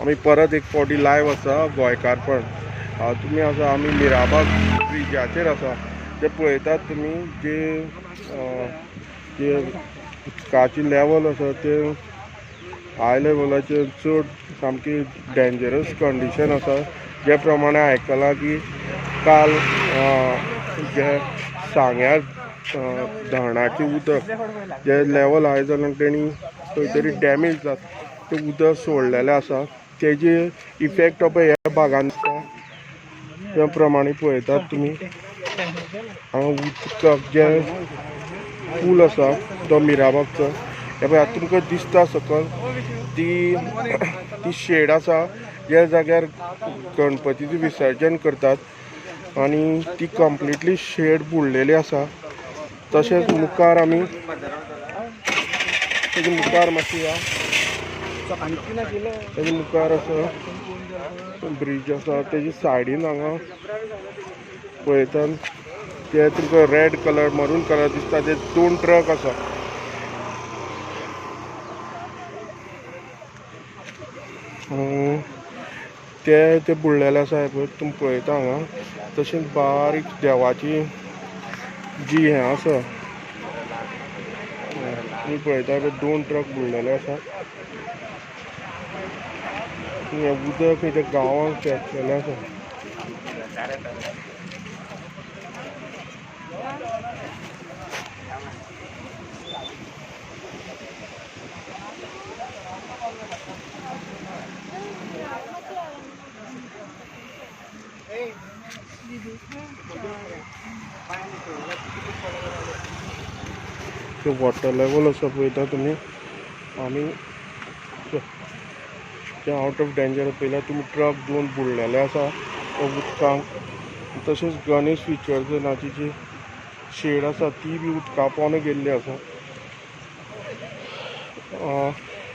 आमी परत एक फावटी लायव आसा गोंयकारपण. तुमी आसा आमी मिराबाग ब्रिजाचेर आसा. ते पळयतात तुमी जे जे उदकाची लेवल आसा ते हाय लेवलाचेर चड सामकी डेंजरस कंडिशन आसा. जे प्रमाणे आयकलां की काल जे सांग्यार धरणाचें उदक जे लेवल हाय जाल्यान तेणी खंय तरी डॅमेज जाता तें उदक सोडलेलें आसा. तेजे इफेक्ट पळय ह्या भागान दिसता. त्या प्रमाणे पळयतात तुमी हांगा उदक जे पूल आसा तो मिराबागचो. हे पळय आतां तुमकां दिसता सकयल ती ती शेड आसा ज्या जाग्यार गणपतीचें विसर्जन करतात आनी ती कंप्लिटली शेड बुडलेली आसा. तशेंच मुखार आमी तेजे मुखार मातशें या, तेजे मुखार आसा ब्रिज आसा. तेजे सायडीन हांगा पळयता ते तुमकां रेड कलर मरून कलर दिसता. ते दोन ट्रक आसा. ते ते बुडलेले आसा हे पळय तुमी पळयता हांगा. तशेंच बारीक देवाची जी हें आसा तुमी पळयता दोन ट्रक बुडलेले आसा. हें उदक खंय त्या गांवांक पेटलेलें आसा. वॉटर लेवल आसा पळयता तुमी. आमी ते आवट ऑफ डेंजर पळयल्यार तुमी ट्रक दोन बुडलेले आसा उदकांत. तशेंच गणेश विसर्जनाची जी शेड आसा ती बी उदका पोंदा गेल्ली आसा.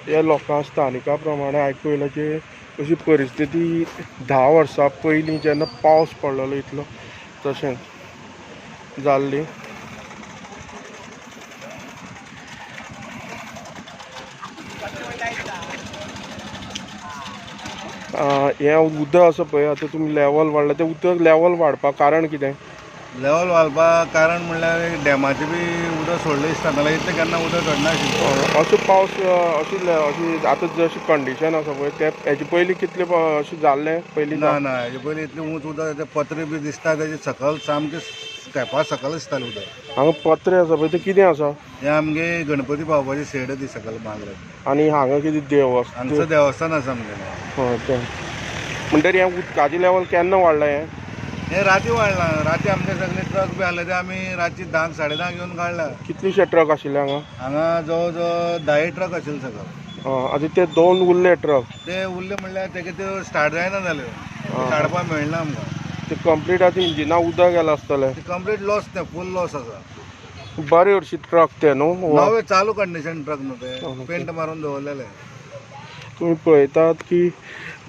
ह्या लोकां स्थानिका प्रमाणे आयकूं येयलां की अशी परिस्थिती 10 वर्सां पयलीं जेन्ना पावस पडलेलो इतलो तशेंच जाल्ली. हें उदक आसा पळय आतां तुमी लेवल वाडलां तें उदक लेवल वाडपाक कारण कितें? लेवल वाडपाक कारण म्हणल्यार डॅमाचें बी उदक सोडलें दिसता, नाल्यार इतलें केन्ना उदक चडनाशिल्लें. असो पावस अशी अशी आतां जशी कंडिशन आसा पळय ते हेजे पयलीं कितले अशें जाल्लें पयलीं? ना ना, हेजे पयलीं इतलें उंच उदक, ते पत्रे बी दिसता तेजे सकयल सामकें स्टेपा सकयल दिसतालें उदक. हांगा पत्रे आसा पळय ते कितें आसा? हें आमगे गणपती पावपाची शेड ती सकयल मागले. आनी हांगा कितें देवस्थान? हांगसर देवस्थान आसा आमगेलें. हय तें म्हणटरी हें उदकाचें लेवल केन्ना वाडलें? हें हें राती वाडलां. राती आमचे सगळे ट्रक बी आसले ते आमी रातची 10 10:30 येवन काडला. कितलेशे ट्रक आशिल्ले हांगा? हांगा जवळ जवळ 10 ट्रक आशिल्ले सकयल. आतां ते दोन उरले ट्रक? ते उरले म्हणल्यार तेगे त्यो स्टार्ट जायना जाल्यो, काडपाक मेळना आमकां. ते कंप्लीट आतां इंजिना उदक गेलां आसतलें. ते कंप्लीट लॉस, ते फूल लॉस आसा. बरे हरशीं ट्रक ते न्हू? नवे चालू कंडिशन ट्रक न्हू ते, पेंट मारून दवरलेले. तुमी पळयतात की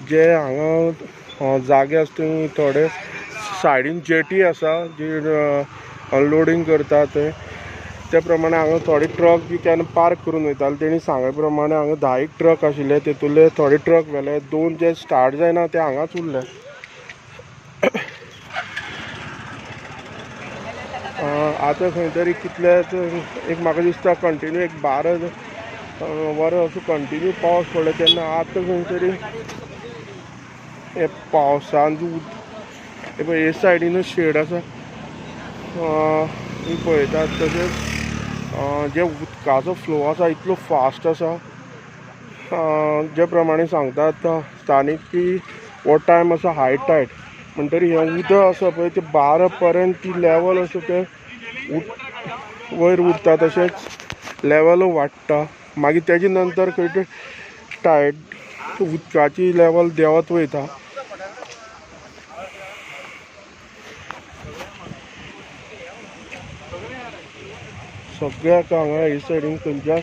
जे हांगा जागे आसा थंय थोडे सायडीन जेटी आसा जी अनलोडींग करता थंय. त्या प्रमाणे हांगा थोडे ट्रक बी केन्ना पार्क करून वयताले. तेणी सांगले प्रमाणे हांगा 10 ट्रक आशिल्ले, तेतूंतले थोडे ट्रक व्हेले, दोन जे स्टार्ट जायना ते हांगाच उरले. आतां खंय तरी कितले एक म्हाका दिसता कंटिन्यू एक 12 वरां असो कंटिन्यू पावस पडलो तेन्ना आतां खंय तरी हे पावसान हे पळय हे सायडीनूच शेड आसा तुमी पळयतात. तशेंच जे उदकाचो फ्लो आसा इतलो फास्ट आसा जे प्रमाणे सांगतात स्थानीक की हो टायम आसा हाय टायड म्हणटरी हें उदक आसा पळय तें 12 पर्यंत ती लेवल आसा तें वयर उरता. तशेंच लेवल वाडटा मागीर तेजे नंतर खंय ते टायड उदकाची लेवल देंवत वयता. सगळ्याक हांगा हे सायडीन खंयच्या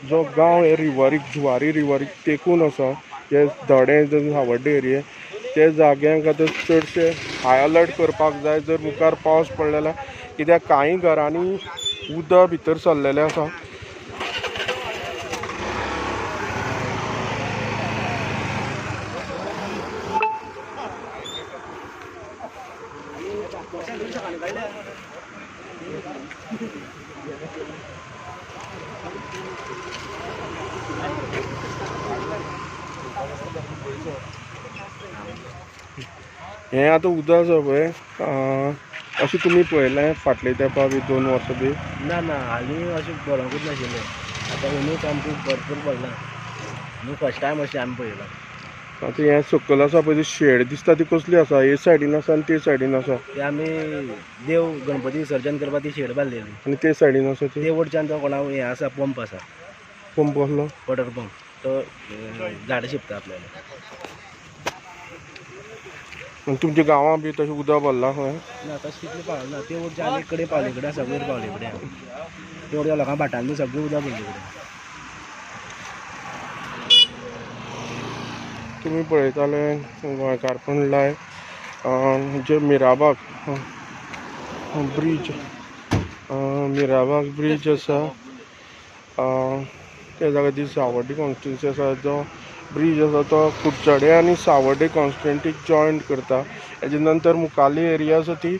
जो गांव हे रिवरीक जुवारी रिवरीक तेकून आसा हे धडे सावड्डे एरिये ते जाग्यांक आतां चडशे हाय अलर्ट करपाक जाय. जर मुखार पावस पडले जाल्यार कित्याक कांय घरांनी उदक भितर सरलेलें आसा. हें आतां उदक आसा पळय अशें तुमी पळयलें फाटले तेंपा बी 2 वर्सां बी? ना ना, हालीं अशें पळोवंकूच नाशिल्लें. आतां अंदूच सामकें भरपूर पडलां न्हू, फर्स्ट टायम अशें आमी पळयलां. आतां हें सकयल आसा पळय ती शेड दिसता ती कसली आसा? हे सायडीन आसा आनी ते सायडीन आसा. ते आमी देव गणपती विसर्जन करपाक ती शेड बांदलेली आनी ते सायडीन आसा ती ते वटच्यान तो कोणा हें आसा, पंप आसा. पंप कसलो? Water pump. तो झाडां शिंपता आपल्याला. तुमच्या गांवां बी तशें उदक भरलां खंय? ना, तशें तितलें पावना. ते वटच्यान आनी एक कडेन पावले कडेन आसा, वयर पावले कडेन. ते वटच्या लोकां भाटान बी सगळें उदक भरले कडेन. तुमी पळयताले गोंयकारपण लायव जे मिराबाग ब्रीज, मिराबाग ब्रीज आसा त्या जाग्यार ती सावर्डे कॉन्स्टिट्युन्सी आसा. जो ब्रीज आसा तो कुडचडे आनी सावर्डे कॉन्स्टिट्युन्सीक जॉयंट करता. हेजे नंतर मुखाल्ली एरिया आसा ती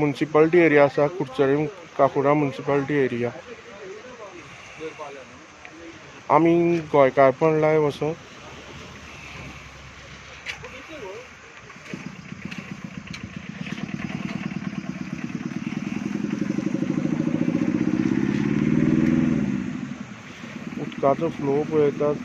मुन्सिपालिटी एरिया आसा, कुडचडे काकुरा मुन्सिपालिटी एरिया. आमी गोंयकारपण लायव आसा. उदकाचो फ्लो पळयतात.